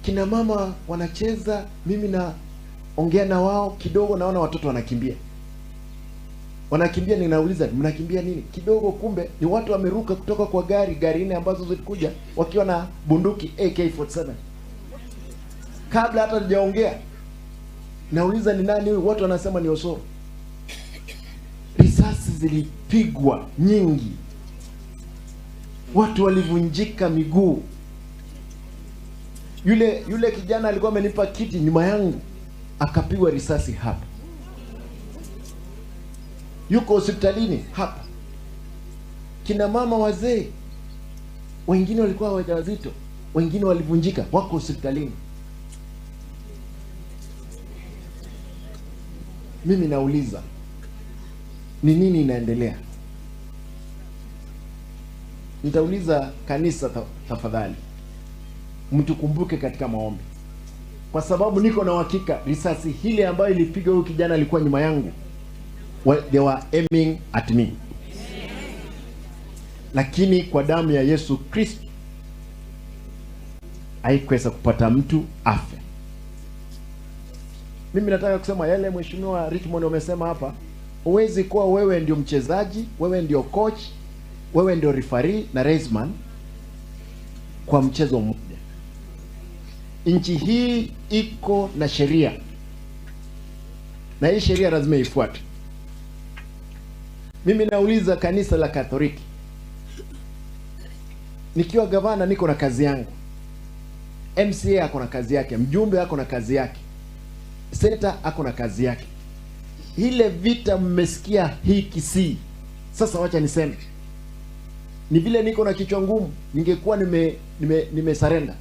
Kina mama wanacheza, mimi na ongea na wao kidogo, naona watoto wanakimbia. Wanakimbia, ninauliza mnakimbia nini? Kidogo kumbe ni watu wameruka kutoka kwa gari nne ambazo zilikuja wakiwa na bunduki AK47. Kabla hata sijaongea nauliza ni nani huyu, watu wanasema ni Osoro. Risasi zilipigwa nyingi, watu walivunjika miguu. Yule kijana alikuwa amenipa kiti nyuma yangu, akapigwa risasi hapa. Yuko hospitalini hapa. Kina mama wazee, wengine walikuwa wajawazito, wengine walivunjika, wako hospitalini. Mimi nauliza, ni nini inaendelea? Nitauliza kanisa, tafadhali mtukumbuke katika maombi, kwa sababu niko na uhakika risasi hile ambayo ilipiga huyu kijana alikuwa nyuma yangu. Well, they were aiming at me. Lakini kwa damu ya Yesu Kristo haikuweza kupata mtu afe. Mimi nataka kusema yale Mheshimiwa Richmond umesema hapa, huwezi kuwa wewe ndio mchezaji, wewe ndio coach, wewe ndio referee na raceman kwa mchezo mmoja. Nchi hii iko na sheria, na hii sheria lazima ifuatwe. Mimi nauliza kanisa la Katoliki, nikiwa gavana niko na kazi yangu, MCA ako na kazi yake, mjumbe ako na kazi yake, senator ako na kazi yake. Ile vita mmesikia hii Kisii. Sasa wacha niseme, ni vile niko na kichwa ngumu, ningekuwa nime surrender.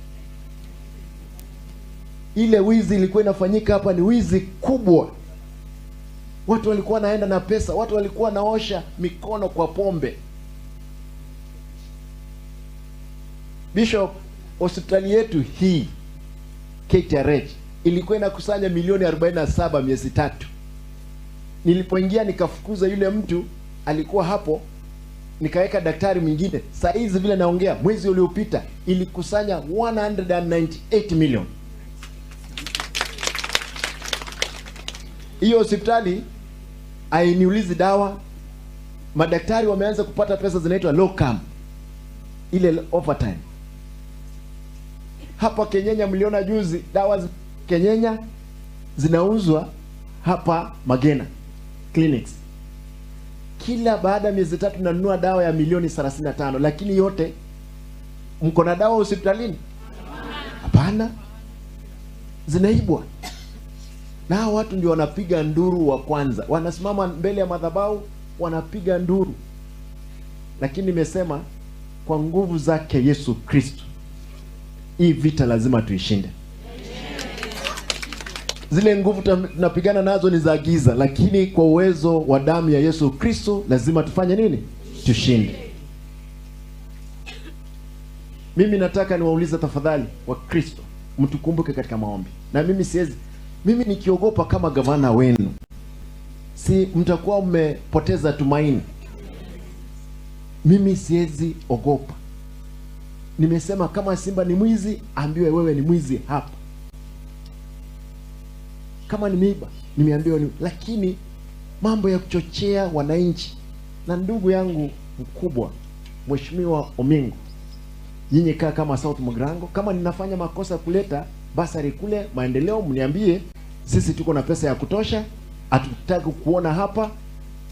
Ile wizi ilikuwa inafanyika hapa ni wizi kubwa. Watu walikuwa naenda na pesa, watu walikuwa naosha mikono kwa pombe. Bishop, hospitali yetu hii KTRH ilikuwa inakusanya milioni 47 miezi 3. Nilipoingia nikafukuza yule mtu alikuwa hapo, nikaweka daktari mwingine. Saa hizi vile naongea, mwezi uliopita ilikusanya 198 million. Hiyo hospitali hainiulizi dawa. Madaktari wameanza kupata pesa zinaitwa locum, ile overtime. Hapa Kenyenya mliona juzi dawa Kenyenya zinauzwa hapa Magena clinics. Kila baada ya miezi 3 nanunua dawa ya milioni 35, lakini yote mko na dawa hospitalini? Hapana, zinaibwa. Na watu ndio wanapiga nduru wa kwanza, wanasimama mbele ya madhabahu wanapiga nduru. Lakini nimesema kwa nguvu zake Yesu Kristo, hii vita lazima tuishinde. Zile nguvu tunapigana nazo ni za giza, lakini kwa uwezo wa damu ya Yesu Kristo lazima tufanye nini? Tushinde. Mimi nataka niwaulize tafadhali wa Kristo, mtukumbuke katika maombi. Na mimi siwezi, mimi nikiogopa kama gavana wenu, si mtakuwa mmepoteza tumaini. Mimi siwezi ogopa. Nimesema kama simba ni mwizi, ambiwe wewe ni mwizi hapa. Kama nimeiba, nimeambiwa ni, lakini mambo ya kuchochea wananchi. Na ndugu yangu mkubwa Mheshimiwa Omingo, nyinyi kaa kama South Mugirango, kama ninafanya makosa kuleta basari kule maendeleo, mniambie. Sisi tuko na pesa ya kutosha, hatutaki kuona hapa,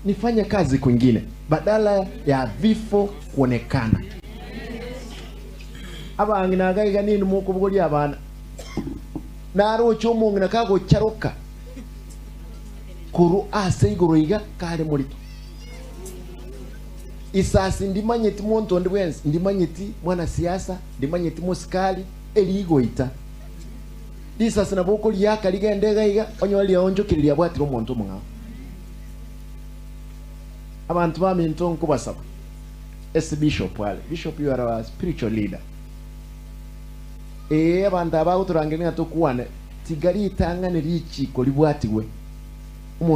nifanye kazi kwingine badala ya vifo kuonekana. Aba angina nini muko abana narocho omong'ina kagocharoka kuru ase igoro iga kare morito isasi ndimanyeti monto ndi bwensi ndimanyeti mwana siasa ndimanyeti mosikali eligoita lisasi naboko lyaka ligende iga onyolia onjokiriria bwatira omonto omong'ao. Abantu baminto nkubasaba as bishop wale bishop, you are our spiritual leader. Abantu abaguturangira tukuwane tigari itangane richiko libwatiwe.